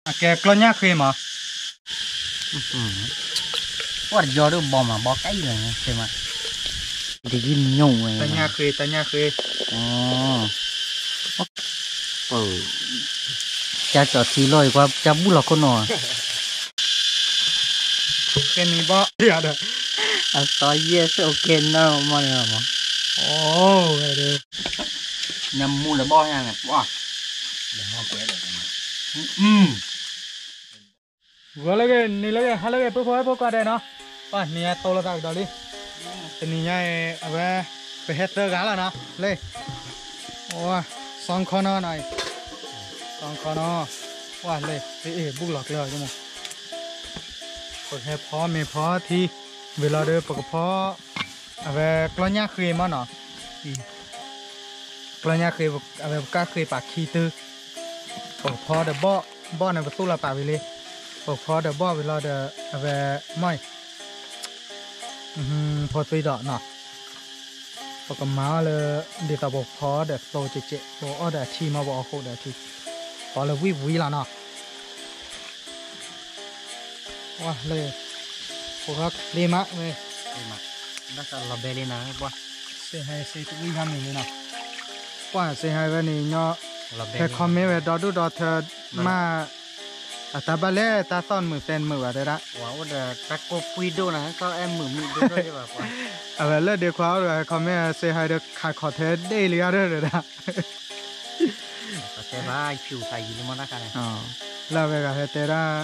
အကဲကျီၢ်ညၣ်ဃ့မး, ပှၤတယီဒိၣ်ဘီမး ဘီကဲအံၤလီၤ, တယံၤညိၣ်ဝဲ, တညၣ်ဃ့ တညၣ်ဃ့, ကၢ်ကၠီၤထံလီၢ်အံၤ ကွၢ်ကၢ်ဘူၣ်လီၤခိၣ်နီၤ, ဃ့မံၤဘီ, အသီယဲၢ်ဆၢအိၣ်ကဲနီၤမးန့ၣ်မး, အိၣ်ဝဲဒီး, နမူလၢဘီညါန့ၣ်, ဂီၤလၢဂ့ၤ နံၤလၢဂ့ၤ ဟါလၢဂ့ၤ ပုၢ်ဖိဝဲၢ်ဖိကိးဂၤဒဲးနီၤ, ပှၤနံၤညါတိၢ်လိာ်သးကဒီးလံ, တနံၤညါအံၤ အဝဲ ပဟဲသၢဂၤလီၤနီၤ, လၢ အိၣ် စီခီနီၤနီၤ, စီခီနီၤ, ဝဲလၢ အ့ၣ် ဘူၣ်လီၤကျဲအီၤယမိၢ်, ပကဟဲဖီမ့ၤဖီထံ, ဝံၤလီၤဒီးပကဖီ အဝဲကျီၢ်ညၣ်ဃ့မးနီၤ, ကျီၢ်ညၣ်ဃ့ အဝဲပကၢ်ဃ့ပာ်ခံတုၤ, ပကဖီဒီးဘီၣ်, ဘီၣ်န့ၣ်ပသူၣ်လီၤပာ်ဝံၤလံ, ပကဖီဒီးဘီၣ်ဝံၤလီၤဒီး အဝဲ မ့ၢ် ဖိသွံဒီးနီၤ, ပကမၤအီၤလၢ ဒ်သိးပကဖီဒီးသိကဲးကဲး ပအီၣ်ဒီးအထံမ့ၢ်ပအီၣ်ဃိဒီးအထံ, ဖီလၢဝံၣ်ဝံၣ်လီၤနီၤ, ဝဲလၢ ဖိဃီကျ့မးဝဲ, ဘၣ်သးလီၤဘဲလံနီၤ, ပှၤ စ့ဟဲစ့တဝံၣ်ဟါမ့ၢ်လံနီၤ, ပှၤစ့ဟဲဝဲန့ၣ်ညီ, ဟဲ comment ဝဲဒီဒူၣ်ဒီထၢ မး အတၢ်ဘၣ်လဲၣ် တၢ်သီၣ်မုာ်သဲမုာ်ဘၣ်တဲဒၣ်, ဝဲအိၣ်ဒီးတၢ်ကိၢ်ပှံၢ်ဒိၣ်နီၤ သီၣ်အဲၣ်မုာ်မုာ်ဒိၣ်ဒိၣ်ယဘၣ်ပှၤ, အဝဲလၢဒ့ခွါအိၣ်ဒီးဟဲ comment စ့ဟဲဒီး ခးခီၣ်ထဲဒ့လံယါဒီးဒၣ်, တဲဘၣ် ဖြူခါယံၤလံမ့ၢ်တၢ်ခါန့ၣ်, လၢအဝဲဂၤဟဲတဲဒၣ်,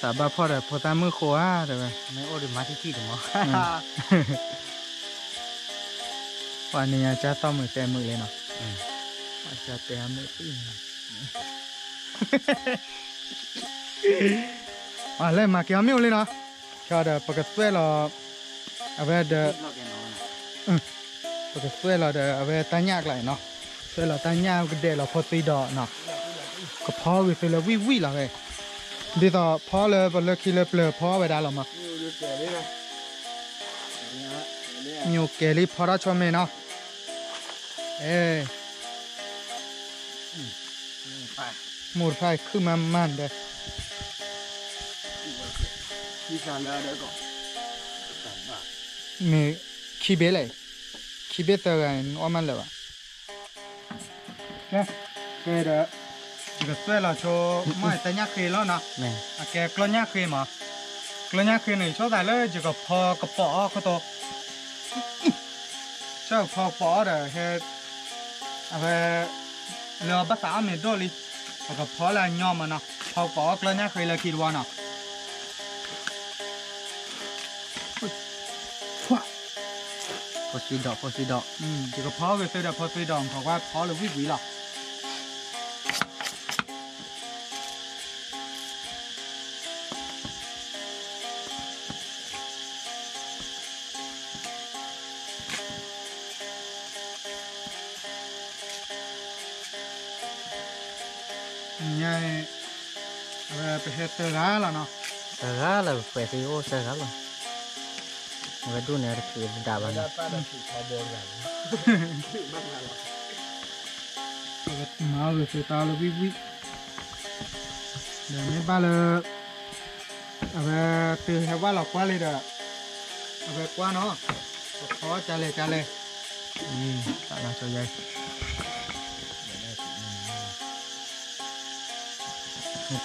သးဘၣ်ဖှီၣ်ဒီးဖိသၣ်မုၣ်ဃိဧါတဲဝဲ, မ့ၢ်အိၣ်ဒီးမၤထံၣ်ထံၣ်တမီၤ ပှၤနံၤညါကၢ်သီၣ်မုာ်သဲမုာ်လံနီၤ, ကၢ်တဲအမုာ်သံ, လၢမၤက့ၤအီၤမ့ၣ်အူလံနီၤ, ဒီးပကသွဲၣ်လီၤ, အဝဲဒီး, ပကသွဲၣ်လီၤဒီးအဝဲတၢ်ညၣ်အကျါအံၤနီၤ, သွဲၣ်လီၤတၢ်ညၣ်ကဒဲးလီၤဖိသွံဒီးနီၤ, ကဖီဂ့ၤသုလၢဝံၣ်ဝံၣ်လီၤဝဲ, ဒ်သိးဖီလၢပလၢခံလၢပျၢၤဖီဝဲဒၣ်လီၤမး, မ့ၢ်အိၣ်ကဲလံဖီထီၣ်ဆိမ့ၢ်နီၤ, အဲ မိၢ်တဖၣ်ခုၣ်မးမးဒီး, မ့ၢ်ခံဘ့ၣ်လဲၣ်, ခံဘ့ၣ်သၢဂၤ နအီၣ်မးလၢာ်ဘၣ်, ကဲ, ကဲဒီး, ယကသွဲၣ်လီၤဆိ, မ့ၢ်တၢ်ညၣ်ဃ့လီၤနီၤ, အကဲကျီၢ်ညၣ်ဃ့မး, ကျီၢ်ညၣ်ဃ့န့ၣ် ဆိသးလၢယကဖီကပီၤအီၤခိၣ်တိ ဆိကဖီကပီၤအီၤဒီးဟဲ, အဝဲ, လၢအဘၣ်သးအီၣ်မ့ၤဒိၣ်လံ, ပကဖီလၢအညီမးနီၤ, ဖီကပီၤအီၤကျီၢ်ညၣ်ဃ့လၢခံတဝီနီၤ, ဖိသံဒီး ဖိသံဒီး, ယကဖီဂ့ၤသုဒီးဖိသံဒီး နခီကွၢ်ဖီလၢဝံၣ်ဝံၣ်လီၤ. ညါ, အဝဲပဟဲသၢဂၤလီၤနီၤ, သၢဂၤလီၤ ပှဲၤသံအိၣ်သၢဂၤလီၤ, အဝဲဒူၣ်န့ၣ်တချုးဒၣ်ဘၣ်နီၤ, မၤအီၤဂ့ၤသုတၢ်လၢဝံၣ်ဝံၣ်, ဒီးမ့ၢ်ဘၣ်လၢ အဝဲသုဟဲဝၣ်လီၤကွၢ်လံဒီး, အဝဲကွၢ်နီၤ, ပဖီကလဲၣ်ကလဲၣ်, အံၤ, တၢ်လၢဆိယါ,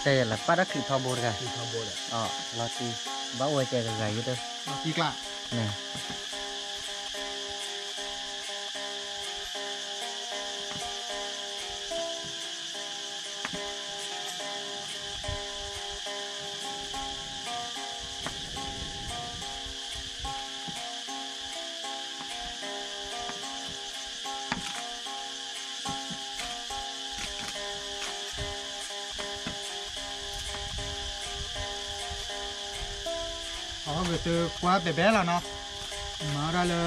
တဲယၤလၢပၢ်တၢ်ချံးထီဘိတဂၤ, လီၤတံၢ်, ဘၣ်အိၣ်ဝဲကဲကဂၤယိတၢ်, လီၤတံၢ်ကျါ, န့ၣ် အဝဲသုကွၢ်ဘဲဘဲလီၤနီၤ, မၤဒၣ်လၢ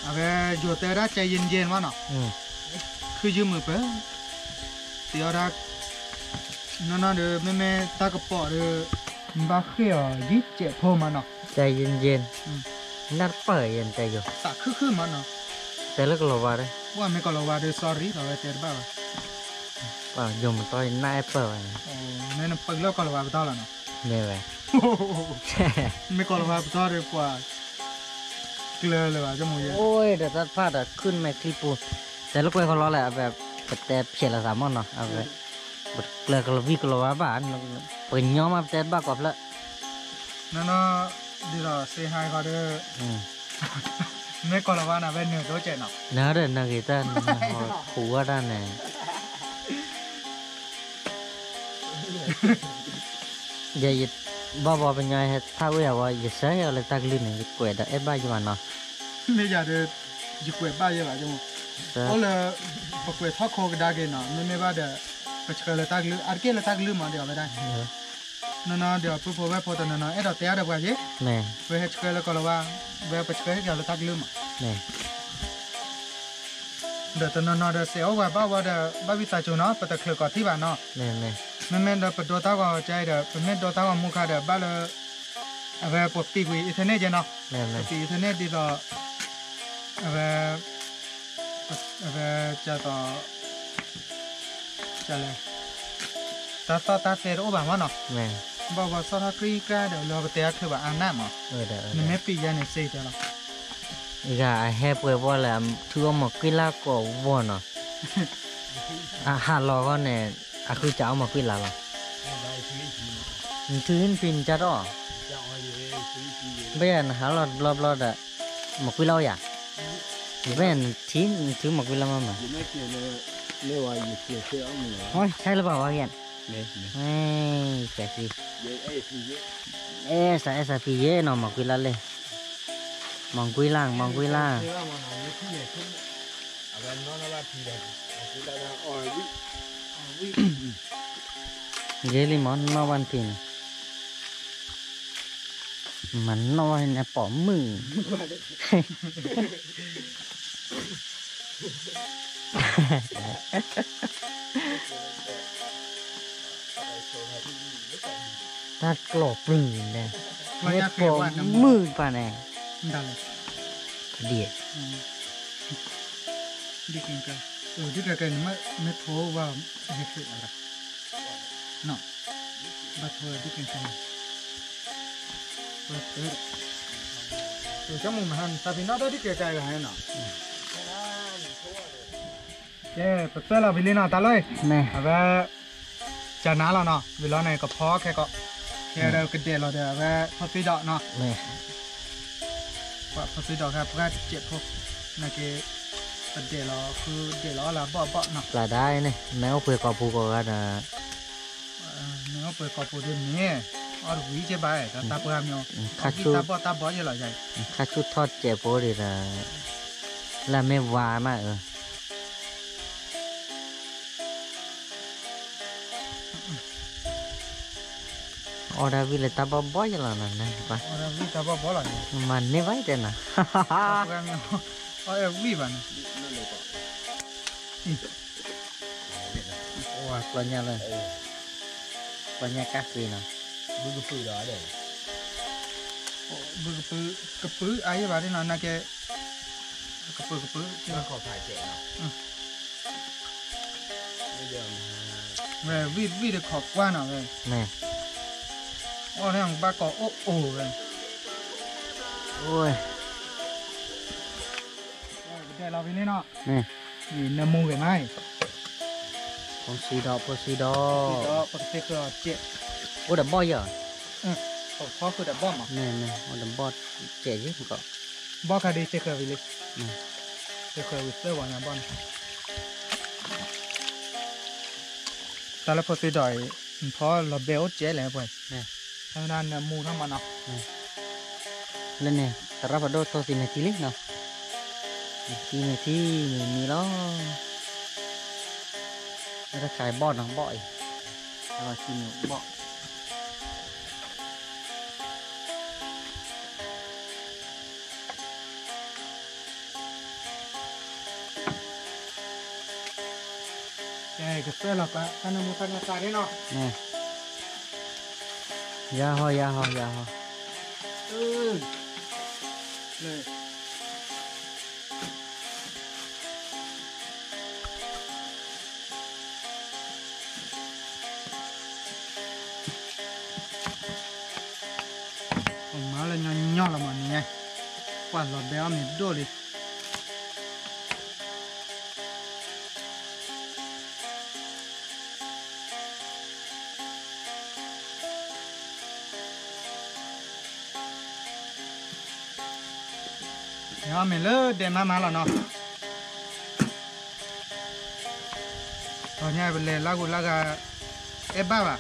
အဝဲယိၤတဲဒၣ် ကဲယံယဲၢ်မးနီၤ, ခုယုၢ်မုာ်ပၢ, တ့အီၣ်ဒၣ်, နီၢ်နီၢ်ဒီး မ့မ့ၢ်တၢ်ကပီၤဒီး ဘၣ်ဃ့ၢ်အီၤယံၤကဲးဖိမးနီၤ, ကဲယံယဲၢ်, နၢ်တပၢၢ်ယဲၢ်တဲယိၤ, သးခုခုမးနီၤ, တဲလၢကလီၤဝါဒီး, ပှၤမ့ၢ်ကလီၤဝါဒီး sorry လီၤဝဲတဲတဘၣ်ဘၣ်. ယိၤမတီၢ်ယနၢ်အဲၣ်ပၢၢ်ဝဲန့ၣ်, မ့ၢ်နပၢၢ်လၢကီၢ်လၤဝါပတီၢ်လီၤနီၤ, မ့ၢ်ဝဲ, မ့ၢ်ကီၢ်လၤဝါပတီၢ်ဒီးပှၤ ကျၢၤလၢၤဘၣ်ကမူယဲ, အိၣ်ဒီးတၢ်တဖၣ်ဒီးခုၣ်မဲာ်ချံပူၤ, တဲလၢကွဲးကီၢ်လီၤလဲၣ်, အဝဲ ပတဲဖျဲးလီၤသးမ့ၢ်နီၤ, အဝဲ ပကျၢၤကလီၤဝံၢ်ကလီၤဝါဘၣ်, ပကညီမးပတဲတဘၣ်ကီးဖျၢၣ်, နီၢ်နီၢ်, ဒ်သိးစ့ဟါခီဒီး မ့ၢ်ကီၢ်လၤဝါန့ၣ် ဝဲနၢၤဒိၣ်ကဲးနီၤ, နၢၤဒီးနၢၤဂ့ၤတၢ်, နၢၤဟူဝဲဒၣ်န့ၣ် ယဲယဘၣ်ဘီပညီဟဲထၢ်ဝဲယၤဝဲ ယဆၢဟဲအီၤလၢတၢ်ကလုၢ်န့ၣ် ယကွဲးဒီးအဲၣ်ဘၣ်ယဘၣ်နီၤ, မ့ၢ်ယၤဒီး ယကွဲးဘၣ်ယဲဘၣ်, အိၣ်လၢ ပကွဲးထီၣ်ခိကဒါက့ၤနီၤ, မ့မ့ၢ်ဘၣ်ဒီး ပဆှၢလၢတၢ်ကလုၢ် အါတက့ၢ်လၢတၢ်ကလုၢ်မးဒီးအဝဲဒၣ် နီၢ်နီၢ်ဒီး ပုၢ်ဖိဝဲၢ်ဖိတနီၤနီၤ အဲၣ်ဒိးတဲအါဒီးပှၤက့ၤ, ဝဲဟဲဆှၢလၢကီၢ်လၤဝါ, ဝဲပဆှၢဟဲက့ၤအီၤလၢတၢ်ကလုၢ်မး, ဒီးတနီၤနီၤဒီးစဲးအိၣ်ပှၤဘၣ်ဝဲဒီး ဘၣ်ဝံသးစူၤနီၤ ပတချုးကီးထံၣ်ဘၣ်နီၤ, မ့မ့ၢ်ဒီးပဒိတၢ်ဂီၤကါအံၤဒီး ပမ့ၢ်ဒိတၢ်ဂီၤမူခါဒီး ဘၣ်လၢ အဝဲပပံာ်ကွံာ် internet ကဲနီၤ, ပပံာ် internet ဒ်သိး အဝဲ အဝဲ ကသိး လဲၣ် တၢ်သီၣ်တၢ်သဲတအိၣ်ဘၣ်မးနီၤ, ဘၣ်ဝဲဆီၣ်ထီၣ်ကြံကြၢဒီး လၢပတဲအချုးဘၣ်အါနးမး, နမ့ၢ်ပံာ်ယဲန့ၣ်စ့တဲလီၤ, ဂၤအဟဲပှဲၤဘီလဲၣ် ထုအီၣ်မီၤကွံလၢ်ကိးဝီၢ်နီၤ, အဟးလီၤဃီန့ၣ် အဃုစးအီၣ်မီၤကွံလၢ်လီၤ, နထုနဖံနကၢ်ထီၣ်, ဘၣ်ယၤနဟးလီၤတဘျီဘျီဒီး မီၤကွံလၢ်အိၣ်ယၤ, ဘၣ်ယၤနထံ နထုမီၤကွံလၢ်မးမး, ဟဲလၢပှၤဝါက့ၤ, ကဲစံ, အဲၣ်စးအဲၣ်စးဖံယဲနီၤ မီၤကွံလၢ်လဲၣ်, မီၤကွံလၢ် မီၤကွံလၢ် ဂ့ၤလံမး နီၢ်ဘၣ်နဖံန့ၣ်, မၤနီၢ်ဘၣ်န့ၣ်ပိာ်မုၣ်, တၢ်ကျိာ်ပျုၢ်န့ၣ်, မ့ၢ်ပိာ်မုၣ်ပၢ်န့ၣ်, ဒ် ဒ်ကဲကဲ, မ့ၢ်ထိဝဲ ဟဲဆူၣ်အီၤ, ဘၣ်ထိဝဲဒ်ကဲကဲ, ကမူမဟါန့ၣ် သးပ့ၤနီၣ်ဒီးဒ်ကဲကဲဂၤဟဲနီၤ, ကဲ ပသွဲၣ်လီၤဝံၤလံနီၤ တၢ်လီၢ်, အဝဲ ကနၤလီၤနီၤ ဝံၤလီၤန့ၣ် ကဖီခဲကီး, ကဲဒီးကဒဲးလီၤဒီး အဝဲဖိသံဒီးနီၤ, ပှၤဖိသံဒီးခါ ပှၤတစဲးဖိ, နာ်က့ ပဒဲးလီၤ ဃုဒဲးလီၤအီၣ်လၢအဘီၣ်အဘီၣ်နီၤ, ပျၢ်ဒၣ်န့ၣ် မ့ၢ်အိၣ်ပှဲၤကိာ်ပူၤကိးဂၤဒီး မ့ၢ်အိၣ်ပှဲၤကိာ်ပူၤဒ်န့ၣ် အီၣ်တဝံၤကဲဘၣ် တၢ်ပှၢ်မ့ၢ် တၢ်ဘီၣ်တၢ်ဘီၣ်ယဲလီၤယၤ, ခါဆူၣ်ထီၣ်စဲးဖိဒံးဒီး လၢမ့ၢ်ဝါမးအၢ အီၣ်ဒၣ်ဝံၣ်လၢတၢ်ဘီၣ်ဘီၣ်ယဲလီၤနၤ, မၤန့ၢ်ဘၣ်တဲနၤ, အီၣ်ဝံၣ်ဘၣ်န့ၣ်, ပှၤညါလၢ ပှၤညါကၢ်ဃ့နီၤ, ဘုကပုာ်ဒီး ဘုကပုာ် ကပုာ်အါယဲဘၣ်ဒ်နီၤ နာ်က့ ကပုာ်ကပုာ် ဝဲဝံၣ်ဝံၣ်ဒီးခိးကွၢ်နီၤဝဲ, အီၣ်န့ၣ်ဘၣ်ကိးအိၣ်အိၣ်ဝဲ, ကဒဲးလီၤဝံၤလံနီၤ, နမူဂ့ၤမး, ဖိစံဒီး ဖိစံဒီး, ပကသ့ဃၢၤအီၤစဲး, အိၣ်ဒီးဘီၣ်ယဲၢ်, ပကဖီဃုာ်ဒီးဘီၣ်မး, အိၣ်ဒီးဘီၣ်စဲးယဲၢ်မးကီး, ဘီၣ်ခါဒ်သ့ဃၢၤဝံၤလံ, သ့ဃၢၤဝံၤသၢဝီညါဘီၣ်န့ၣ် တၢ်လၢဖိသ့ဒီးအံၤ နဖီလီၤဘဲအိၣ်ကဲလဲၣ်ပှဲၤ, နမူထီၣ်မးနီၤ, လၢန့ၣ် သရၣ်ဖးဒိၣ်ထိးသံမဲာ်ထံလံနီၤ, သံမဲာ်ထံမံၤမံၤလီၤ, လၢတၢ်ခးဘီၣ်နီၤ ဘီၣ်အံၤ, ဘီၣ် ကဲ ကသွဲလီၤပှၤ တၢ်နၢမူတၢ်နၢသးန့ၣ်နီၤ, ယၤဟီ ယၤဟီ ယၤဟီ, လၢ လီၤမးန့ၣ်, ကွၢ်လီၤဘဲအီၣ်မ့ၤဒိၣ်လံ. အီၣ်မ့ၤလၢဒဲမးမးလီၤနီၤ. တနံၤအံၤပလဲၤလၢဂူာ်လၢဂၤ အဲၣ်ဘၣ်ဘၣ်,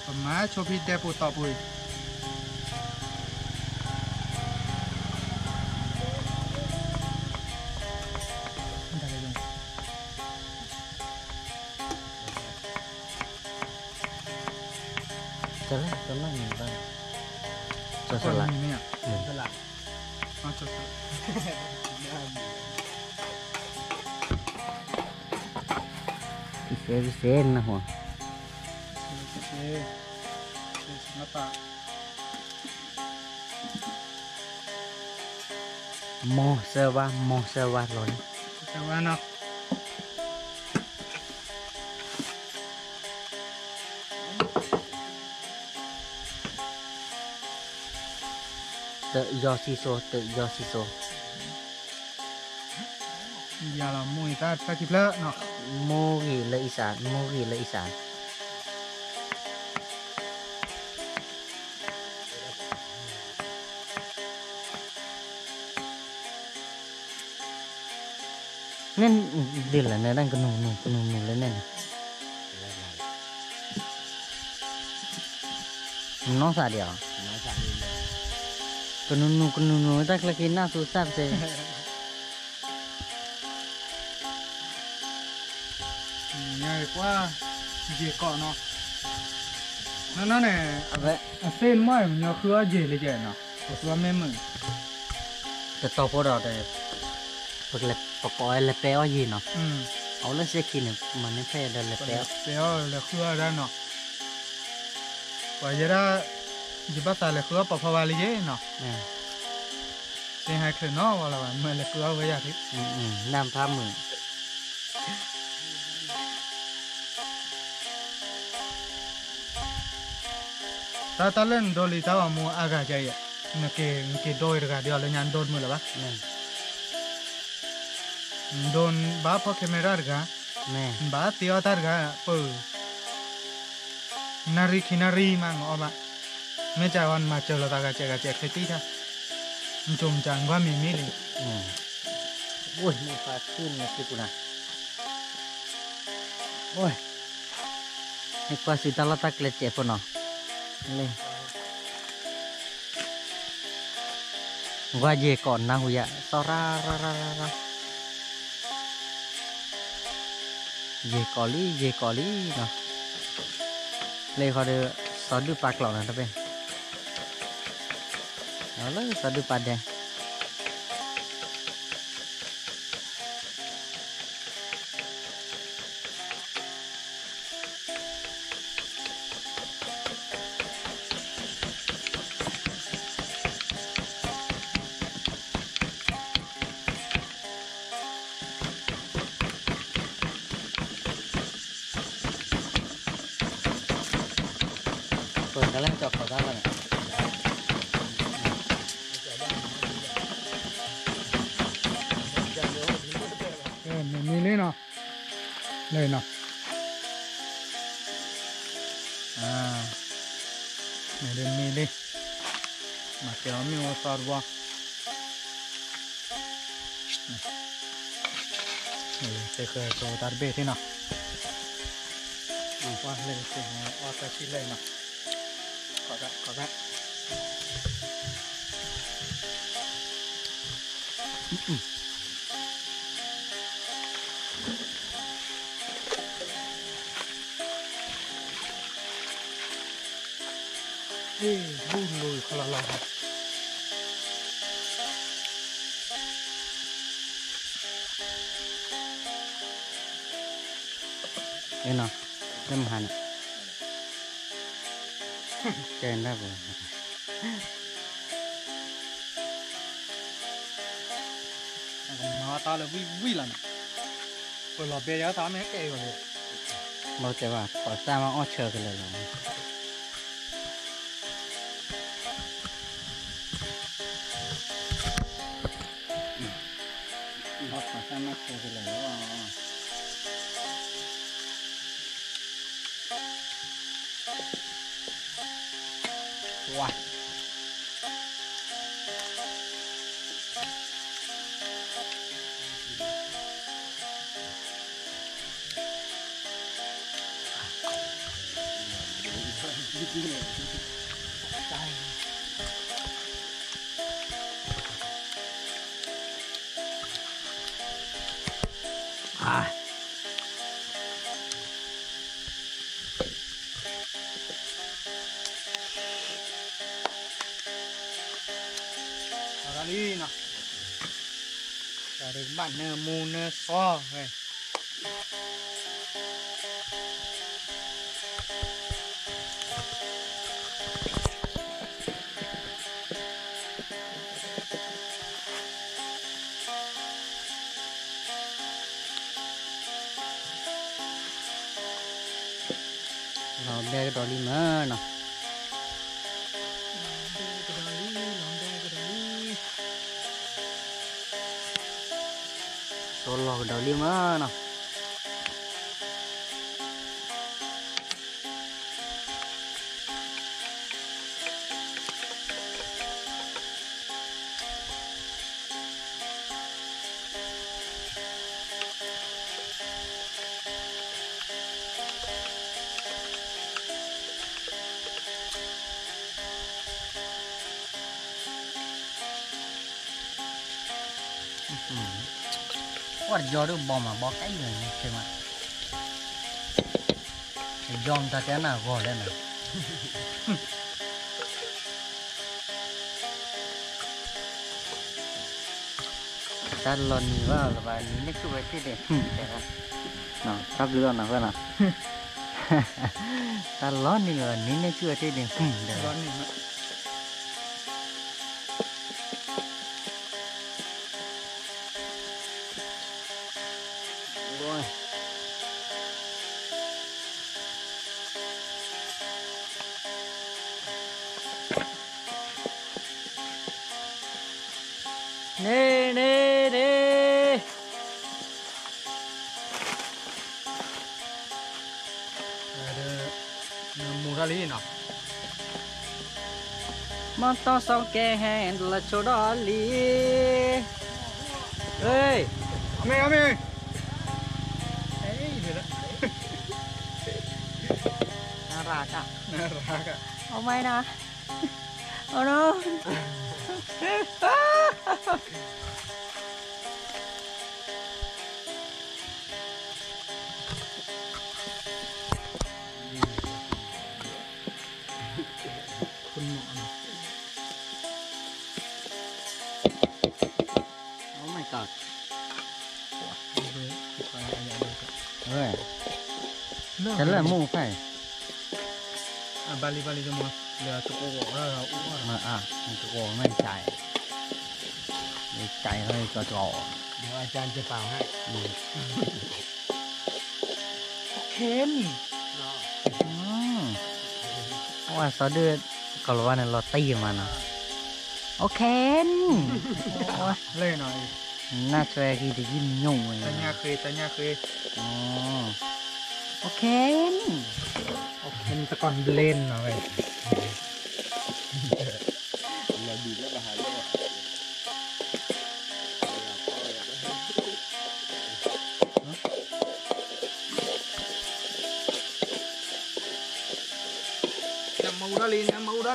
ပမၤဆိဖံဒဲပူၤတီၤပူၤအံၤ. တလၢတမ့ၢ်ဘၣ်, ကၠီၤစလး, ကၠီၤစလး, ပစဲပစဲနဟီ, မ်စၢၤဝါ မ်စၢၤဝါလီၤလံ, စၢၤဝါနီၤ. တယီၤစံစိၤ တယီၤစံစိၤ, ယၤလီၤ မိၢ်ဂ့ၤတၢ်တၢ်ခံဖျၢၣ်နီၤ, မိၢ်ဂ့ၤလၢအံၤစး မိၢ်ဂ့ၤလၢအံၤစး. န့ၣ်, ဒ်လဲၣ်န့ၣ် ကနူၤနူၤ ကနူၤနူၤလၢန့ၣ်န့ၣ်, နီၢ်သးဒံးဧါ, ကနူၤနူၤ ကနူၤနူၤ တၢ်ချၢက့ၤနၢ်သူစၢ်တစဲး. ညါကွၢ်, ယဲၢ်ကီးနီၤ, နီၢ်နီၢ်န့ၣ်, အဝဲ, အသ့ၣ်နမ့ၢ် မညီဃုအီၣ်ယဲၢ်လၢယဲၢ်နီၤ, ပဃုအီၣ်မ့ၢ်မုာ်, တတီၤဖိဒီး, ပကိးဝဲလဲၤပဲအီၣ်ယဲၢ်နီၤ, အအိၣ်လၢစ့ခံန့ၣ် မၤန့ၢ်ဖဲဒီးလဲၤပဲအီၣ်, ပဲအီၣ်လဲၤဃုအီၣ်ဒၣ်နီၤ, ပှၤယဲဒၣ်, ယဘၣ်သးလဲၤဃုအီၣ်ပိာ်ဖီဝါလၢယဲၢ်နီၤ. သ့ၣ်ဟဲချုးနီၤဝဲလီၤဘၣ် မ့ၢ်လဲၤဃုအီၣ်ဝဲယၤထံး, နၢ်ဖးမုာ်. တၢ်တၢ်လၢနဒိလံတၢ်ဂီၤမူအါဂၤကဲအံၤ, နက့ၤဒိဝဲတဂၤဒီးလၢညါနဒိတမုာ်လၢၤဘၣ်, နဒိနဘၣ်ဖီၣ် camera တဂၤ, နဘၣ်သ့အီၣ်တၢ်တဂၤ, ပၢ် နၣ်ရံၣ်ခံနၣ်ရံၣ်မးနအီၣ်ဘၣ်, မ့ၢ်ကဝဲနမၤစၢၤလိာ်သးဂၤစဲးဂၤစဲးချ့တံၢ်တၢ်, နကၠိမၤစၢၤနကွၢ်မ့ၢ်မ့ၢ်လံ, အိၣ်မ့ၢ်ဖးထူၣ်န့ၣ်စ့ပူၤနၤ, အိၣ်, ဟဲကွၢ်စံးတၢ်လီၢ်တၢ်ကျဲစဲးဖိနီၤ, လၢ ကွၢ်ယဲၢ်ကီးနၢ်ဟူယၤ သီရၣ်ရၣ်ရၣ်ရၣ်ရၣ်, ယဲၢ်ကီးလံ ယဲၢ်ကီးလံနီၤ, လၢဃီဒီး စီၤဒုၣ်ပာ်ကျိးနၤတဘ့ၣ်, လၢစီၤဒုၣ်ပာ်ဒဲး ပကလဲၤကီၤခီၣ်သၣ်လီၤန့ၣ်, မ့ၢ်မ့ၢ်လံနီၤ, လၢနီၤ, မ့ၢ်ဒ်မ့ၢ်လံ, မၤကဲအီၤမ့ၢ်အိၣ်သီတဘီ သ့ၣ်ဃၢၤကၠီတၢ်တဘ့ၣ်ထံနီၤ, ကွၢ်လၢသ့ၣ်ဟဲအီၣ်တၢ်ထံၣ်လၢနီၤ, ခီၣ်သၣ်ခီၣ်သၣ် ဟ့ၣ် ဘူၣ်လိၤခီလီၤလီၤ, နီၤ, လၢမဟါန့ၣ်, ကဲဒၣ်ပူၤ မၤတၢ်လၢဝံၣ်ဝံၣ်လီၤန့ၣ်, ပလီၤဘဲယၤသးမ့ၢ်ကဲအံၤဂီၤလံ, ဘၣ်တဲဘၣ် ခီၣ်သၣ်မ့ၢ်အီၣ်ဆၢကလဲာ်လီၤ. နၢ်ခဲကလဲာ်လီၤ. ဝါ အလံနီၤ, တၢ်ဒုးကဘၣ်နၢမူနၢစီဝဲ လီၤဘဲကဒီးလံမၢ်နီၤ, လီၤဘဲကဒီးလံ, လီၤဘဲကဒီးလံ, လီၤကဒီးလံမၢ်နီၤ. ကွၢ်တယီဒုးဘီမး ဘီကဲယဲၢ်န့ၣ် ခဲမး, ယီမတၤတဲနၤဂီၤလဲၣ်နၤ. တၢ်လီၤနံၤဘၣ်လၢၤဘၣ် နံၤန့ၣ်ဆူၣ်ဝဲတ့ၢ်န့ၣ် တဲ, တၢ်ဘျုးအီၤနၤဖဲနီၤ, တၢ်လီၤနံၤလၢၤဘၣ် နံၤန့ၣ်ဆူၣ်ဝဲတ့ၢ်န့ၣ် တဲ န့ၣ်န့ၣ်န့ၣ်, နမူထီၣ်လံနီၤ, မီၢ်တီၢ်စီၤကဲဟဲ တလၢဆိဒီးလံ, မ့ၢ် မ့ၢ်, နရၣ်က, နရၣ်က, အမၤနၤ, အနီၤ Oh my god. တလၢမူဖဲ ဘၣ်လံ ဘၣ်လံ တမီၤ လၢတအိၣ်အီၤ တအိၣ်အီၤ တအိၣ်မ့ၢ်ကၠဲး ကၠဲးလၢကၠီကၠီ ဒီးအကြၢးကပာ်ဟဲ ခဲနံၣ် ဝါစီၤဒုး ကီၤလၤဝါန့ၣ် လီၤတံၢ်မးနီၤ အိၣ်ခဲနံၣ် လၢနီၤ နၢ်ဆွဲကံတယုၢ်ညိၣ်ဝဲ တညၣ်ဃ့ တညၣ်ဃ့ အိၣ်ခဲနံၣ် အိၣ်ခဲနံၣ် တကီၢ်ဘျ့နီၤဝဲ လီၤဒုးလၢဘၣ်ဟးလၢ နမူထီၣ်လံ နမူထီၣ်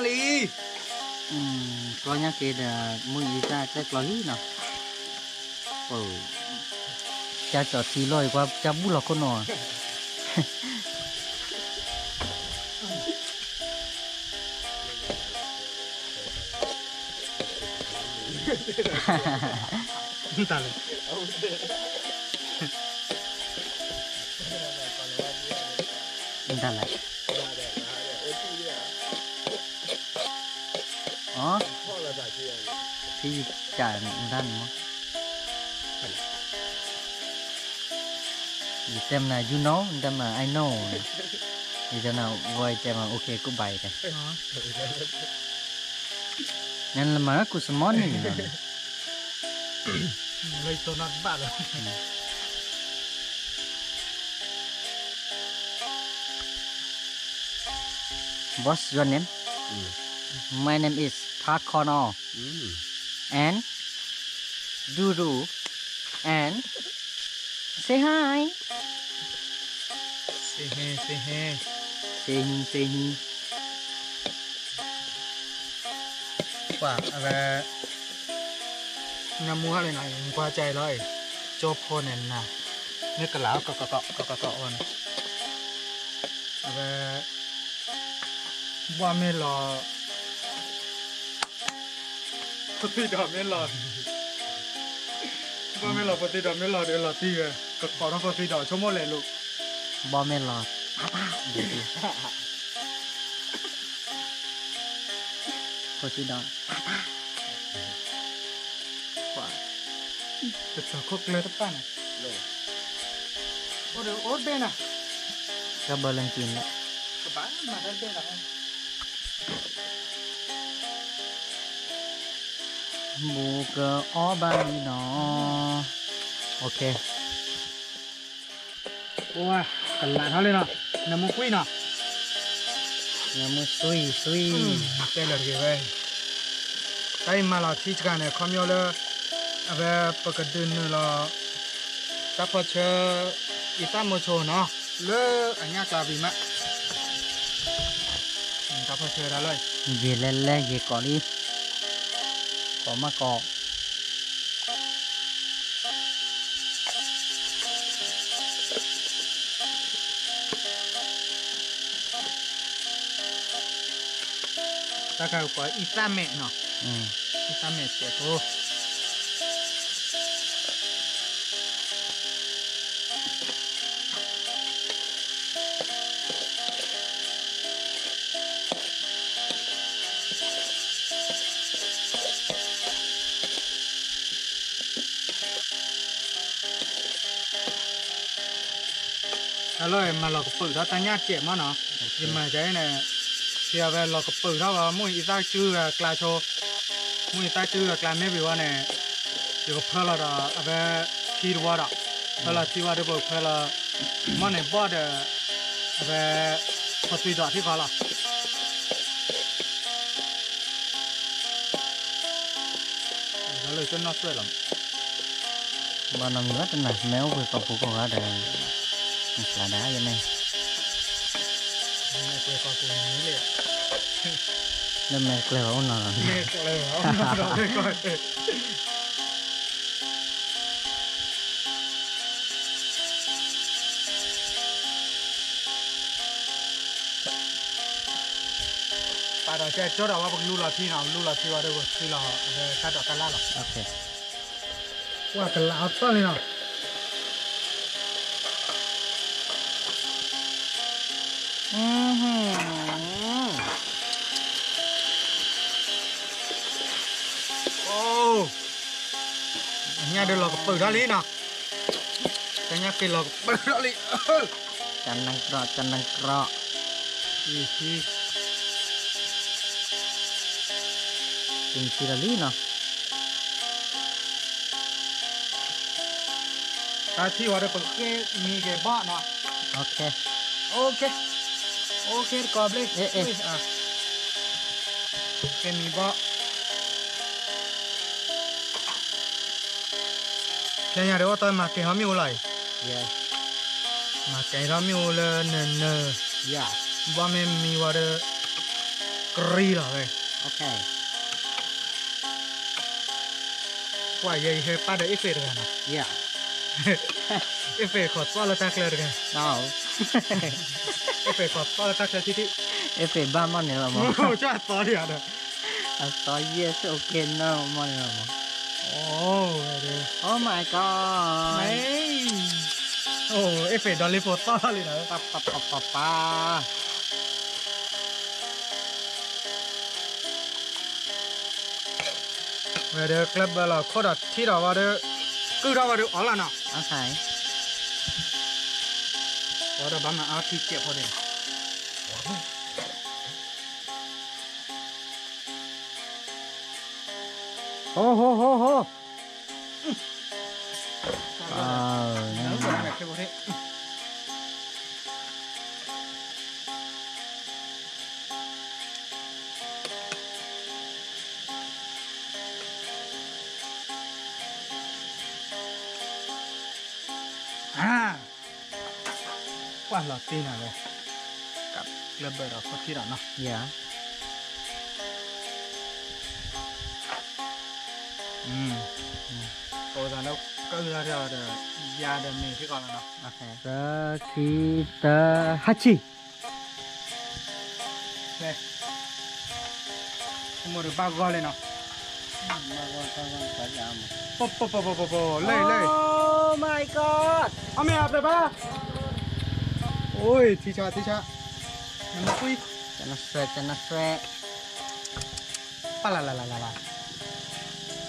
လံ ကျီညါက့ၤဒီး မုၢ်အံၤတၢ်ကျဲကျီလံနီၤ ပၢ် ကၢ်ကၠီၤထံလီၢ်အံၤ ကွၢ်ကၢ်ဘူၣ်လီၤခိၣ်နီၤ တၢ်လဲၣ် တၢ်လဲၣ် အီ ဖံယကၢ်တၢ်န့ၣ်မ့ၢ် ယတဲမနုၤ you know နတဲမနုၤ I know န့ၣ် ယတဲနၤ ဝဲတဲမနုၤ okay goodbye တဲ နလၢမၤလၢကူစမီန့ၣ် လၢယတိၢ်နီၣ်တဘၣ်လၢ What's your name? My name is Park Cornell and Duru and say hi. Say hi, say hi. Say hi, say hi. ကွၢ် အဝဲ နမူဟါလၢနၤ နကွၢ်ကၢအံၤလီၤအံၤ ကၠိဖိန့ၣ်နၤ မ့ၢ်ကလးအီၤ ကကကီး ကကကီးအီၤန့ၣ် အဝဲ ဘီမ့ၢ်လီၤ ဖိသံဒီးမ့ၢ်လီၤ ဘီမ့ၢ်လီၤ ဖိသံဒီးမ့ၢ်လီၤဒီးလီၤတံၢ်ဝဲ ကကိးထီၣ်ဖိသံဒီးဆိကမိၣ်လဲၤလိၤ ဘီမ့ၢ်လီၤ တၢ်တၢ် ဖိသံဒီး တၢ်တၢ် တၢ်ခိၣ်ကျၢၢ်တပၣ်န့ၣ် အိၣ်ဒီးအိၣ်တဘ့ၣ်နီၤ ကဘၢလၢက့ၤလီၤ ကဘၣ်မၤတၢ်တဘ့ၣ်လီၤ ဘူးကအီၣ်ဘၣ်လံနီၤ OK ကလးထီၣ်လံနီၤ နမူကွံာ်နီၤ နမူသွံၣ်သွံၣ် တဲလၢတဂ့ၤဝဲ တၢ်အံၤမၤလီၤထံတဂၤန့ၣ် ခီဖျိလၢ အဝဲပကဒုးနုာ်လီၤ တၢ်ဖီၣ်ဆၢ အံသၣ်မိၤဆိနီၤ လၢအညၣ်ကျါဝံၤမး တၢ်ဖီၣ်ဆၢဒၣ်လၢ ယံာ်လဲၣ်လဲၣ်ယံာ်ကိးလံ ကိးမးကိး တၢ်ခါကိးအံသၣ်မဲာ်နီၤ အံသၣ်မဲာ်တဲာ်ဖိ ဟဲလီၤ မၤလီၤကပုာ်ထီၣ်တၢ်ညၣ်စဲးမးနီၤ ယမၤကဲန့ၣ် ဖဲအဝဲလီၤကပုာ်ထီၣ်ဝဲ မုၢ်အံသၣ်စုဂၤကျါဆိ မုၢ်အံသၣ်စုဂၤကျါမ့ၢ်ဝံၤဝဲန့ၣ် ယကဖၢလီၤဒီး အဝဲထံတဝီဒီး ဖၢလီၤထံဝဲဒီးပကဖၢလီၤ မ့ၢ်န့ၣ်ဘီၣ်ဒီး အဝဲ ဖီသွံဒီးထံဃီလီၤ လၢလၢကနီၣ်သွဲၣ်လီၤ ဘၣ်နီတမံၤဘၣ်တနၤ မ့ၢ်အိၣ်ပှဲၤကီၢ်ပူၤကိးဂၤဒီး နကျါဒၣ်ယန့ၣ် မ့ၢ်ပှဲၤကီၢ်ပူၤန့ၣ်လံ လၢမဲာ်ကျၢၤဘၣ်အိၣ်နီၤလီၤ ပာ်ဒီးကဲကၠိဒီးဝဲပကလူလီၤထံနီၤ ပကလူလီၤထံဝဲဒီးပကသံလီၤ အဝဲတၢ်ဒိးတၢ်လၣ်လီၤ ပှၤကလးအီၤတၢ်လံနီၤ ညၣ်ဒုးလီၤကပုာ်ထီၣ်လံနီၤ တၢ်ညၣ်က့ၤလီၤကပုာ်ထီၣ်လံ ကနၣ်ကြီ ကနၣ်ကြီ က့ၤထံလီၤလံနီၤ တၢ်ထံၣ်ဝဲဒီးပကဃ့မံက့ၤဘီၣ်နီၤ OK OK တကိးဘျ့ ဃ့မံဘီၣ် ဖဲညါဒီးအိၣ်တၢ်မၤကဲၤဟီမ့ၣ်အူလီၤအံၤ မၤကဲၤထီၣ်မ့ၣ်အူလၢနၢၤနၢၤ ဘီၣ်မ့ၢ်မံဝဲဒီး ကရံလီၤဝဲ ကွၢ်ယဲယဟဲပၣ်ဒီးအ့ၣ်ဖ့းတဂၤနီၤ အ့ၣ်ဖ့းခိးသီၣ်လၢတၢ်ကျၢၤတဂၤ အ့ၣ်ဖ့းခိးသီၣ်လၢတၢ်ကျၢၤထံထံ အ့ၣ်ဖ့းဘၣ်မီၢ်န့ၣ်လီၤမး ကၢ်သီဒံးဧါဒီး အသီယဲၢ်ဆိၣ်က့ၤနီၢ်မီၢ်န့ၣ်လီၤမး Oh my god အ့ၣ်ဖ့းဒီးလ့ဖိသီၣ်လီၤလံနီၤ ပပပပပ ဝဲဒီးကျဲဘၢလီၤခိၣ်ဒီးထံၣ်ဒီးဝဲဒီး ကုၢ်ထီၣ်ဝဲဒီးအီၣ်လီၤနီၤ အီၣ်ဒီးဘၣ်မၤအါထံစဲးဖိန့ၣ် ဟိဟိဟိဟိ လီၤတံၢ်နၤဝဲ, ကကျၢၢ်ဘၢၣ်ဒီးခိၣ်ထံၣ်ဒီးနီၤ, ယၤ, ကိးသးလၢကၢၢ်လီၤဒီး ယၤဒီးမ့ၢ်ထံကီးလီၤနီၤ, တၢ ခံ တၢ ဟးဆံၣ် မိၢ်ဒီးဘၣ်ဂီၢ်လံနီၤ, လၢလၢ, Oh my God, အမ့ၢ်အပျဲၢ်ဘၣ်, အိ ထံဆးထံဆး, နမ့ၢ်ကွံ, ကနဆွဲကနဆွဲ, ပၢ်လၢ်လၢ်လၢ်လၢ်လၢ်,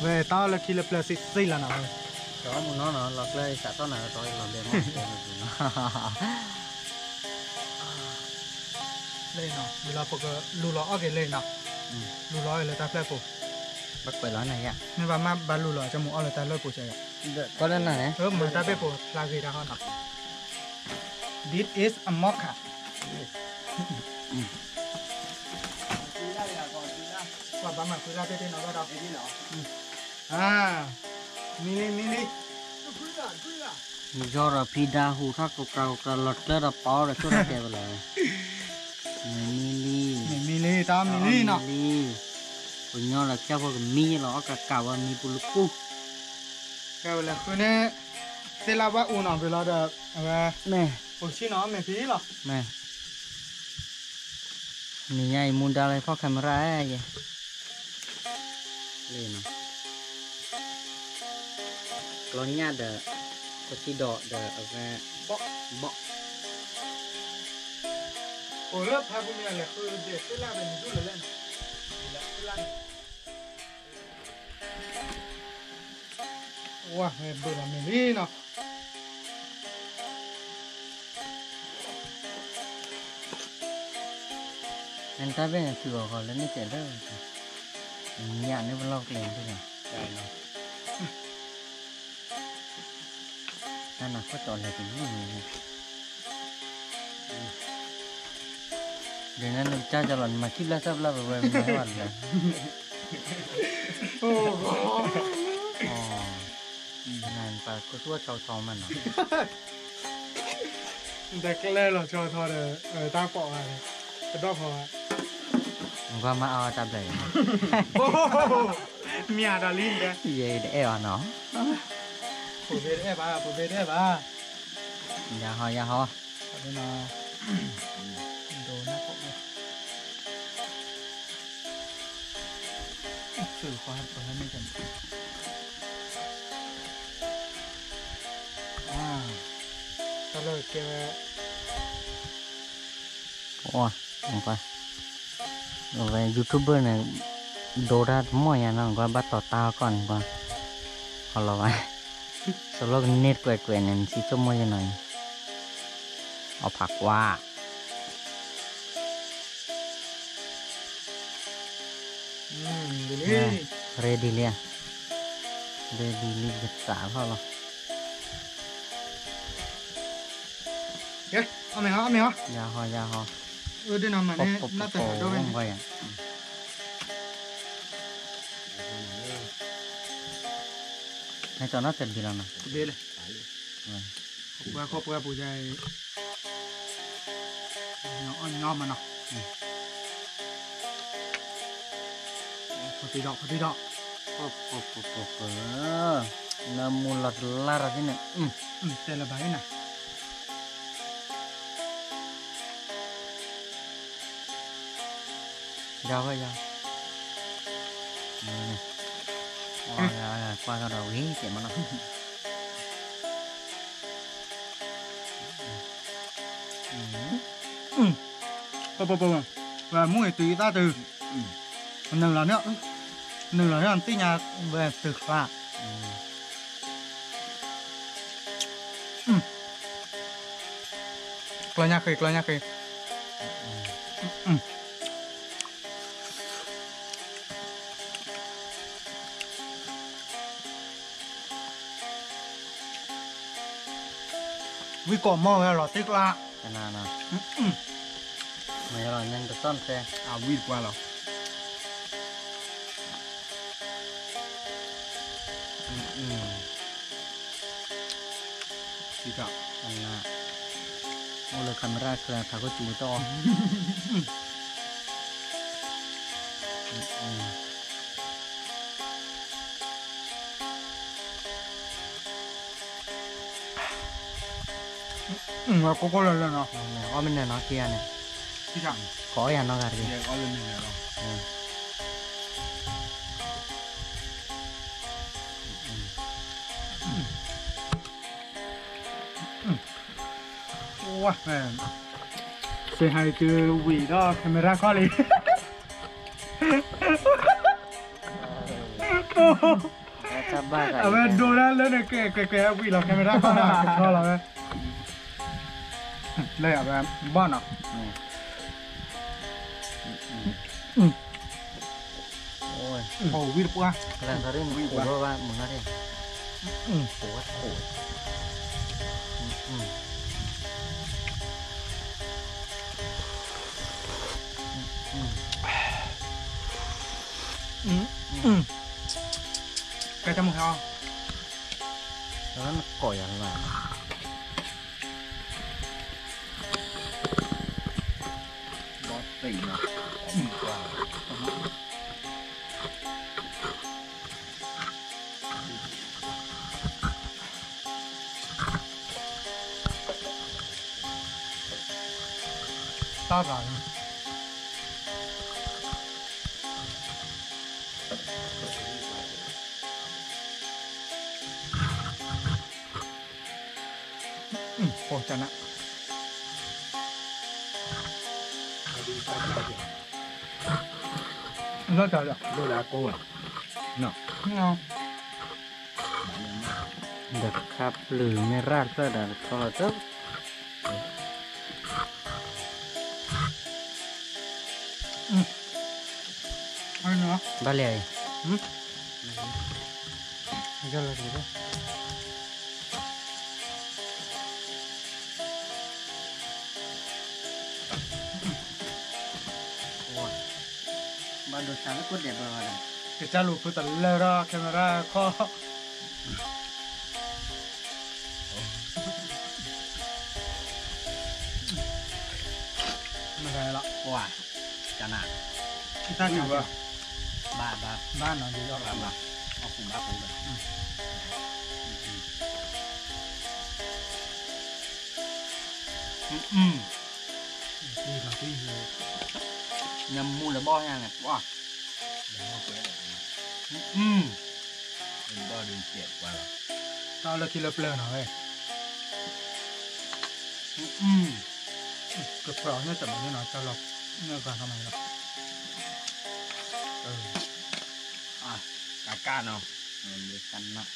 ဝဲတၢ်အီၣ်လၢခံလၢပျၢၤစံးစံးလီၤနီၤ, ကမူနီၤနီၤ လီၤကျၢၢ်စးထီၣ်နၤလီၤတီလီၤဘဲမီၢ်နီၤ လၢနီၤ ဒ်လီၤပကလူလီၤအီၣ်က့ၤလၢနီၤ, လူလီၤအီၣ်လၢတၢ်ဖျၢၣ်ပူၤ, ဘၣ်ကွဲးလီၤနၤယၤ, မ့ၢ်ဘၣ်မၢ်ဘၣ်လူလီၤ ကမူအီၣ်လၢတၢ်လၢပူၤစဲး, ကီးလၢနၤန့ၣ်, မၤတၢ်ဘ့ၣ်ပူၤဖျါဂ့ၤတၢ်ဟီနီၤ, This is a mocha, ပှၤဘၣ်မၤဃုလၢ်တ့ၢ်တ့ၢ်နီၤဘၣ်ဒီး, မံလံမံလံ, ယီၢ်ဒီးဖံဒါဟူးထီၣ်ကကြၤကကြၤလီၤကျၢၢ်ဒီးပီဒီးဆိၣ်ထီၣ်တဲဝဲလီၤ, မံလံ, မံလံ တၢ်မံလံနီၤ, ပညီလီၤကၢ်ဖိကမံလီၤ အီၣ်ကးကးဝဲမံပူၤလၢပူၤ, ကဲဝဲလၢဃုန့ၣ်, သ့ၣ်လၢ်ဘၣ်အူနီၤ ဘျီဒီး, အဝဲ, ပကဆံၣ်နီၤ မ့ၢ်ဖံလီၤ မ့ၢ်ညါအံၤမူဒါလၢဖီၣ် camera ယဲ, လံနီၤ, ကျီညၣ်ဒီး, ပစံၣ်ဒီးဒီးအဝဲ, ဘီၣ်, ဘီၣ်, အိၣ်လၢဖးပူၤမ့ၢ်လဲၤဃုဒဲးသ့ၣ်လၢ်ဒီးနဒူၣ်လၢလဲၣ်နီၤ, လဲၤသ့ၣ်လၢ်န့ၣ် ဝဲဘၣ်လီၤမ့ၢ်လံနီၤ, နတၢ်ဘ့ၣ်န့ၣ် ထုးအီၤဃီလၢန့ၣ်ကဲးလၢ, ညၣ်န့ၣ်ပလီၢ်ကျဲၤန့ၣ်, တၢ်နၤခိၣ်ကၠီလဲၤတန့ၢ်န့ၣ်, ဒ်န့ၣ်နကစၢ်ကၠီလီၤ နမၤခံဘျၢၣ်သၢဘျၢၣ်ပဝဲမၤဝဲလဲၣ်, နပာ်ခိၣ်သူၣ်အီၣ်ဆီဆီမးနီၤ, နတကျဲလီၤဆီဆီဒီး, တၢ်ပိာ်ဂၤ, ကဒီၣ်ဖီ, နကွၢ်မၤအါအီၣ်တၢ်ဘျၢၣ်အံၤ, မ့ၢ်အဒီးလံ, ယဲတအဲၣ်အီၤနီၤ, ပူၤဘ့တအဲၣ်ဘၣ် ပူၤဘ့တအဲၣ်ဘၣ်, ယၤဟီယၤဟီ, ဒိနၢ်ခိၣ်, သုးဃီဟဲပၢၢ်ဟဲမ့ၢ်ကန့ၣ်, တၢ်လၢကဲဝဲ, ကွၢ်, အဝဲ YouTuber န့ၣ်, ဒိတၢ်တမီၢ်ညါနီၤ ကွၢ်ဘၣ်တီၤတၢ်ဟီၣ်ကီၢ်န့ၣ်ကွၢ်, ဟီလီၤဘၣ်, စလီကန့ၢ်တကွဲးကွဲးန့ၣ် နစံးဆိကမိၣ်ယဲနီၤ, အီၣ်ဖးကွၢ် ready လံ, ready လံယသးထီၣ်လီၤ, ယၤဟီယၤဟီ, ဒ်န့ၣ်မၤန့ၣ် နၢ်တၢ်ဒိဝဲန့ၣ်, ဟဲကၠီနီၣ်တဘ့ၣ်လီၤနီၤ, တဘ့ၣ်လံ, ပှၤခိၣ်ပှၤပူၤယၤအံၤ, အီၣ်ညီမးနီၤ, ခိၣ်တံၢ်ဒီး ခိၣ်တံၢ်ဒီး, နမူလီၤတလါထီၣ်သ့န့ၣ်, တဲလၢၤဘၣ်အံၤနၤ, ယၤဝဲယၤ, ကွၢ်ထီၣ်ဒီးဝံၤကဲမးနီၤ, ပပပ, ဝဲမူအံၤတုၤအံၤသၣ်တုၤ, နုာ်လီၤ, နုာ်လီၤန့ၣ်သ့ၣ်ညါဝဲတုၤချါ, ကျီညါဃ့ ကျီညါဃ့, ဝံကိးမီၢ်ဝဲလီၤတံၢ်ကျါ, မ့ၢ်လီၤ နတသီၣ်နသဲ, အဝံတပှၢ်လီၤ, ထံကီၢ်, အိၣ်လၢ camera ချၢထးခိၣ်စူၤတအီၣ် ကိၢ်ကိၢ်လၢလၢနီၤ, အီၣ်မ့ၢ်နၢၤနီၤ ခံဂၤန့ၣ်, ကအီၣ်ယၤနီတဂၤတဂ့ၤ, စ့ဟါအံၤတုၤဝံၤဒီး camera ခီၣ်လံ, အဝဲဒိလၢလၢန့ၣ် ကဲကဲကဲဝံၤလီၤ camera ခီၣ်လံ ကဆီလီၤဝဲ, လၢအဝဲဘၣ်နီၤ ဝံၣ်တပှၢ်, ဝံၣ်ဘၣ်မုၢ်နၢ်, ဝံၣ်ဘၣ်, ကဲတမုၢ်ဟဲအီၤ, ကိးယၤလၢ ဘီသ့ၣ်နီၤ, တၢ်သးန့ၣ် ပိာ်ကနၣ်, လၢတၢ်လၢ လၢလၢကိးဝဲ, ဒီးခါပျုၤမ့ၢ်ရၣ်သၢဒီးထီလီၤတၢ်, ဘၣ်လဲၣ်အံၤ, ဘၣ်ဒိဆါလၢကိၣ်ဒဲးဘၣ်ဝဲဒၣ်, ကစၢ်လူၤဖုတလၢထီၣ် camera ခီၣ်, မ့ၢ်လီၤ, ကနၣ်, ဘၣ်ဘၣ်, ဘၣ်နီၤ ယဘၣ်ဘၣ်, အီၣ်ဃုာ်ဘၣ်ဃုာ်ဒီး နမူလၢဘီၣ်ညါန့ၣ် ပှၢ်, ဘီၣ်ဒုးစဲးပှၢ်လီၤ, တၢ်လၢခံလၢပျၢၤနီၤဝဲ, ကပှၢ်အီၤန့ၣ်တမံၤန့ၣ်နီၤ တၢ်လီၤ, န့ၣ်ဂၤထီၣ်မးလီၤ, ကကၣ်နီၤ, ကနၣ်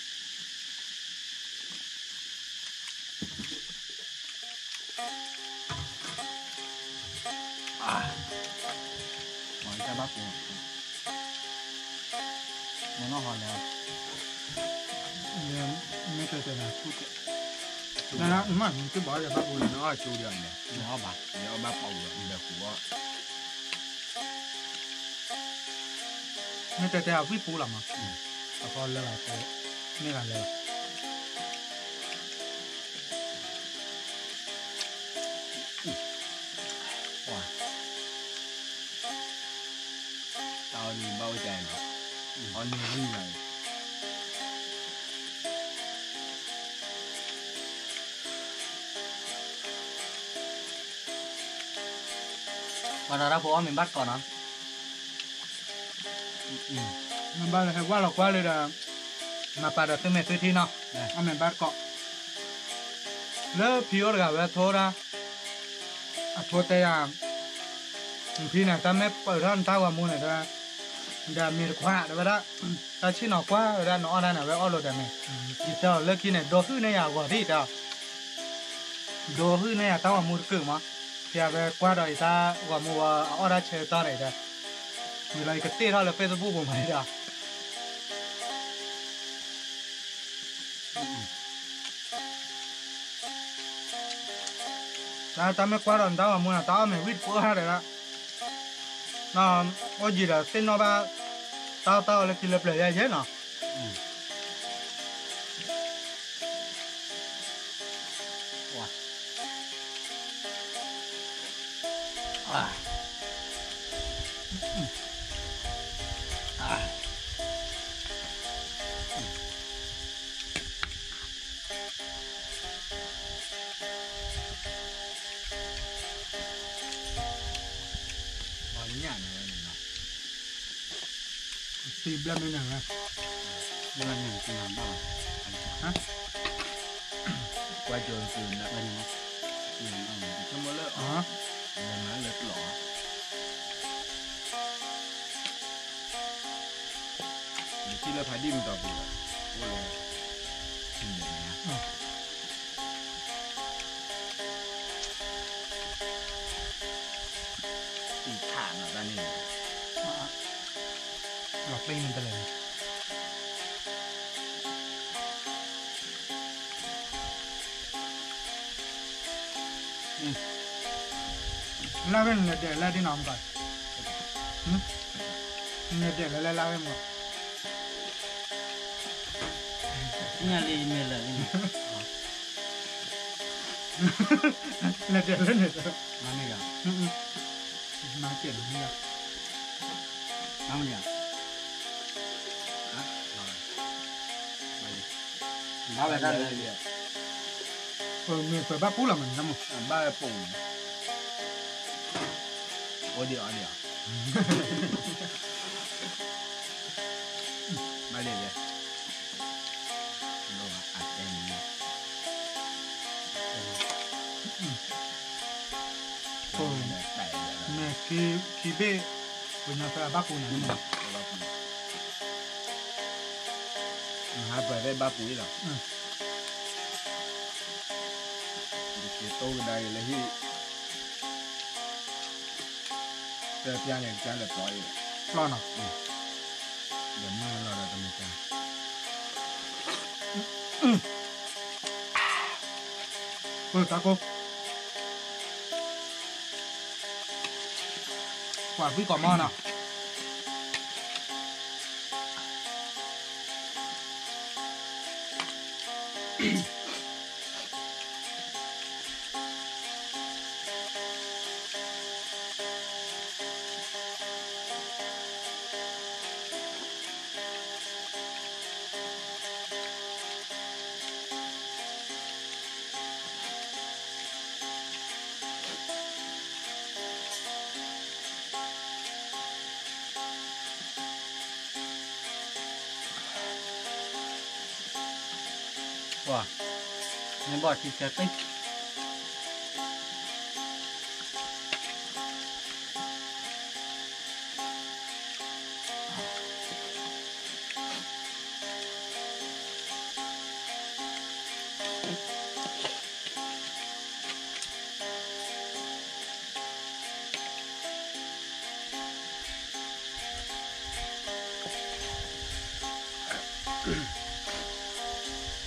အတၢ်ဘၣ်ပူၤ, မနီၢ်ဟီလဲၣ်, မ့ၢ်တဲတဲနၤဆူၣ်တဲ, နမ့ၢ်တဘၣ်လၢဘၣ်ပူၤန့ၣ် နအီၣ်ဆူၣ်ဒီးန့ၣ်, နအီၣ်ဘၣ်, နအီၣ်ဘၣ်ပူၤဒီး နဒၢးပူၤအီၣ် မ့ၢ်တဲတဲအဝံၣ်ပူၤလီၤမး, အဃိလၢ, မ့ၢ်ဂၤလဲၣ်လီၤ, တၢ်အီၣ်န့ၣ်ဘၣ်ဝဲဒၣ်နီၤ, အီၣ်န့ၣ်ဝံၣ်လီၤ, ပှၤဒီးတၢ်ဖိအီၣ်မ့ၤဘၣ်တကိးနီၤ, မ့ၢ်ဘၣ်လၢဟဲဝၢ်လီၤကွၢ်လၢဒီး, မၤပာ်ဒီးသုမဲာ်သုထံနီၤ, အီၣ်မ့ၤဘၣ်တကိး, လၢဖံအိၣ်တဂၤဝဲထိဒၣ်, အထိတဲယၤ, ဖံန့ၣ် တၢ်မ့ၢ်ပၢၢ်ထီၣ်နတၢ်ဂီၤမူန့ၣ် ဒီးမ့ၤတခွါတဲဝဲဒၣ်, တၢ်ဆ့ၣ်နီၤကွၢ်ဝဲဒၣ်နအီၣ်တၢ်န့ၣ် အဝဲအီၣ်လိာ်ဒီးမ့ၤ, ယတဲအီၤလၢခံန့ၣ် ဒိးဟုၣ်န့ၢ်ယၤအဂီၤဒံးတဲအီၤ, ဒိးဟုၣ်န့ၢ်ယၤတၢ်ဂီၤမူတကုာ်မး, ဖဲအဝဲကွၢ်ဒီးယတၢ်ဂီၤမူဝဲအအီၣ်တၢ်ဆၢကတီၢ်န့ၣ်ဒီး, ဝံၤလီၤယကတ့ၢ်ထီၣ်လၢ Facebook ပူၤမးဒီး တၢ်တၢ်မ့ၢ်ကွၢ်ဒီးနတၢ်ဂီၤမူန့ၣ် တၢ်အီၣ်မ့ၤဝံၣ်တပှၢ်ဒီး, အိၣ်ယံၤဒီးသ့ၣ်နီၣ်ဘၣ်, တၢ်အီၣ်တၢ်အီလၢခံလၢပျၢၤယဲၢ်ယဲၢ်နီၤ. ပှၤညၣ်န့ၣ်ဝဲန့ၣ်နီၤ, သံဘျၢမ့ၢ်န့ၣ်ဝဲ, ဘျၢမ့ၢ်န့ၣ်သံနၤဘၣ်, ဟါ, ကွၢ်ကၠီၤသုးနၤဝဲန့ၣ်, ဆိကမိၣ်လၢအီၤ, နမၤလၢပျီၢ်, ယထံၣ်လၢဖးဒံၣ်မတီၤပူၤလီၤ, အိၣ်လၢ အံၤခးနီၤတၢ်န့ၣ်, လီၤပ့ၢ်န့ၣ်တလဲၤ, လၢဝဲန့ၣ်နဒဲးလၢဒ်နီၤမကီး, နဒဲးလၢလၢလၢဝဲမကီး, ညၣ်လံမ့ၢ်လၢာ်လံန့ၣ်, နဒဲးလၢန့ၣ်, မၤန့ၢ်ယၤ, မၤကဲးလၢန့ၣ်, မၤမ့ၢ်ယၤ, ဘၣ်ဝဲဒၣ်လၢ ပမ့ၢ်ပဘၣ်ပူလီၤမးန့ၣ်, ဘၣ်ဝဲပိာ်မး, အိၣ်ဒံးအီၤဒံးအီၤ, ဘၣ်ဒံးလဲၣ်, အတဲမ့ၢ်, မ့ၢ်ခံဘ့ၣ်, ပညီဖဲအဘၣ်ပူန့ၣ်, မဟါပှဲၤဖဲဘၣ်ပူအံၤလီၤ, ယက့ၤတိကဒါက့ၤလၢဟံၣ်, တပျါန့ၣ် ကပျါလၢပျီအံၤ, ပျီနီၤ, ဒီးမုၢ်လီၤဒီးတမ့ၢ်ကါ, ပတၢ်ကိး ကွၢ်ကွံာ်ကီးမီၢ်နီၤ, ပှၤ မ့ၢ်ဘီၣ်ထံဆၢသ့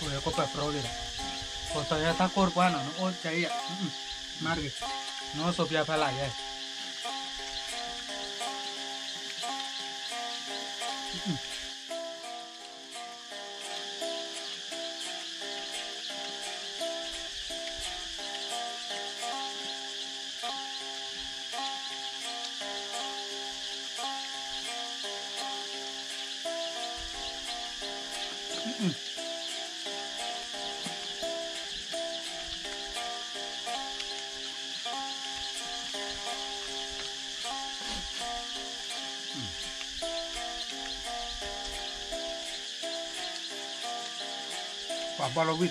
ၣ် ကိးပၢ်ပြီလံဒီး ကိးတီၤယဲတၢ်ကိၢ်တပှၢ်နီၤ နအိၣ်ကဲအံၤယဲ မၤတဂ့ၤ နအိၣ်ဆိးပၠါဖဲလၢ်ယဲ ပှၤဘီၣ်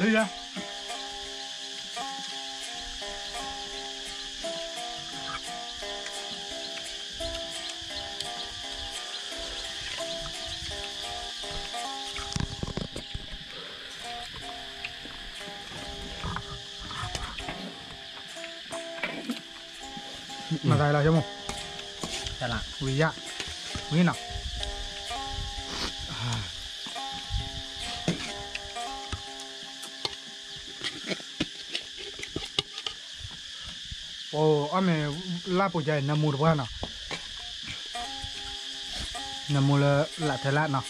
လီၤဝံၣ်ပှၤ ကးလံယဲ မၤသးလီၤ ဆိကမိၣ် ဝံၤယၣ် ဝံၤနီၤ ပှၤအီၣ်မ့ၤလၢ်ပိာ်ကါအံၤ နမူတပှၢ်နီၤ နမူလၢလၢ်ထဲလၢ်နီၤ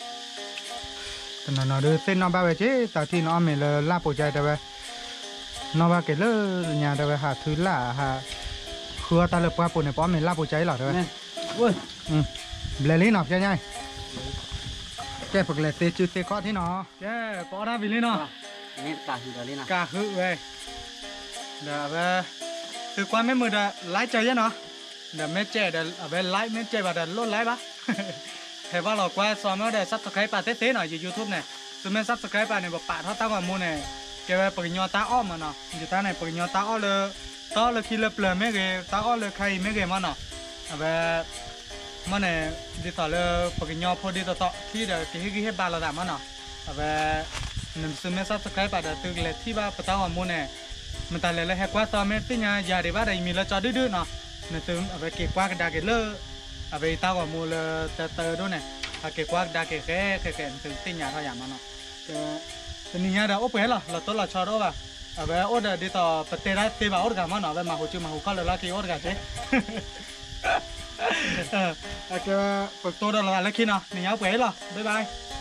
တနီၤနီၤဒုးသ့ၣ်နီၣ်ဘၣ်ဝဲက့ၤ တၢ်ထံၣ်နအီၣ်မ့ၤလၢလၢ်ပိာ်ကါအံၤတဲဝဲ နီၢ်ဘၣ်က့ၤလၢညါ တဲဝဲ ဟးထုလၢ် ဟး ဃုအီၣ်တၢ်လၢပှၢ်ပူၤန့ၣ် ပအီၣ်မ့ၤလၢ်ပူၤကါအံၤလီၤ တဲဝဲ. ဘျဲၣ်လံနီၤ ဖဲညါအံၤ ကဲ ပကလဲၤသ့စုသ့ခီၣ်ထံနီၤ ကဲ ပအီၣ်တၢ်ဝံၤလံနီၤ ကဟုဝဲ ဒီးအဝဲ သုကွၢ်မ့ၢ်မုာ်ဒီး like ကၢၤယဲနီၤ ဒီးမ့ၢ်ကဲဒီး အဝဲ like မ့ၢ်ကဲဘၣ်ဒီး လိၣ် like ဘၣ် ဟဲဘၣ်လီၤကွၢ်စီၤမ့ၢ်ဒီး subscribe ပာ်သ့သ့နီၤ ယ YouTube န့ၣ် သုမ့ၢ် subscribe ပာ်န့ၣ် ပပာ်ထီၣ်တၢ်ဂီၤမူန့ၣ် ကဲဝဲပကညီတၢ်အီၣ်မးနီၤ ယတၢ်န့ၣ် ပကညီတၢ်အီၣ်လၢ တၢ်အီၣ်လၢခံလၢပျၢၤမ့ၢ်ဂ့ၤ တၢ်အီၣ်လၢခါအံၤမ့ၢ်ဂ့ၤမးနီၤ အဝဲ မ့ၢ်န့ၣ် ဒ်သိးလၢပကညီဖိဒ်သိးသိး ခံဒီးကဟ့ၣ်ဂံၢ်ဟ့ၣ်ဘါလိာ်သးမးနီၤ အဝဲ နသုမ့ၢ် subscribe ပာ်ဒီး သုကလဲၤထံၣ်ဘၣ်ပတၢ်ဂီၤမူန့ၣ် မတၤလဲၣ်လၢဟဲကွၢ်သီမ့ၢ်သ့ၣ်ညါယၤဒံးဘၣ်ဒီး ယမံၤလၢကၠီဒုၣ်ဒုၣ်နီၤ နသုအဝဲက့ၤကွၢ်ကဒါက့ၤလၢ အဝဲအံၤတၢ်ဂီၤမူလၢတၢတၢဒိၣ်န့ၣ် အက့ၤကွၢ်ကဒါက့ၤဃဲဃဲဃဲ နသုသ့ၣ်ညါထီၣ်ယၤမးနီၤ တနံၤညါဒီးအိၣ်ပှဲၤလီၤ လီၤတိၢ်လီၤဆီတအိၣ်ဘၣ် အဝဲအိၣ်ဒီးဒ်သိးပတဲတၢ်သ့ဘၣ်အိၣ်တဂၤမးနီၤ အဝဲမၤဟူးစုမၤဟူးခီၣ်လၢလီၢ်ခံအိၣ်တဂၤက့ အကဲ ပကတိၤဒီးလီၤသးလၢခံနီၤ နံၤညါအိၣ်ပှဲၤလီၤ bye bye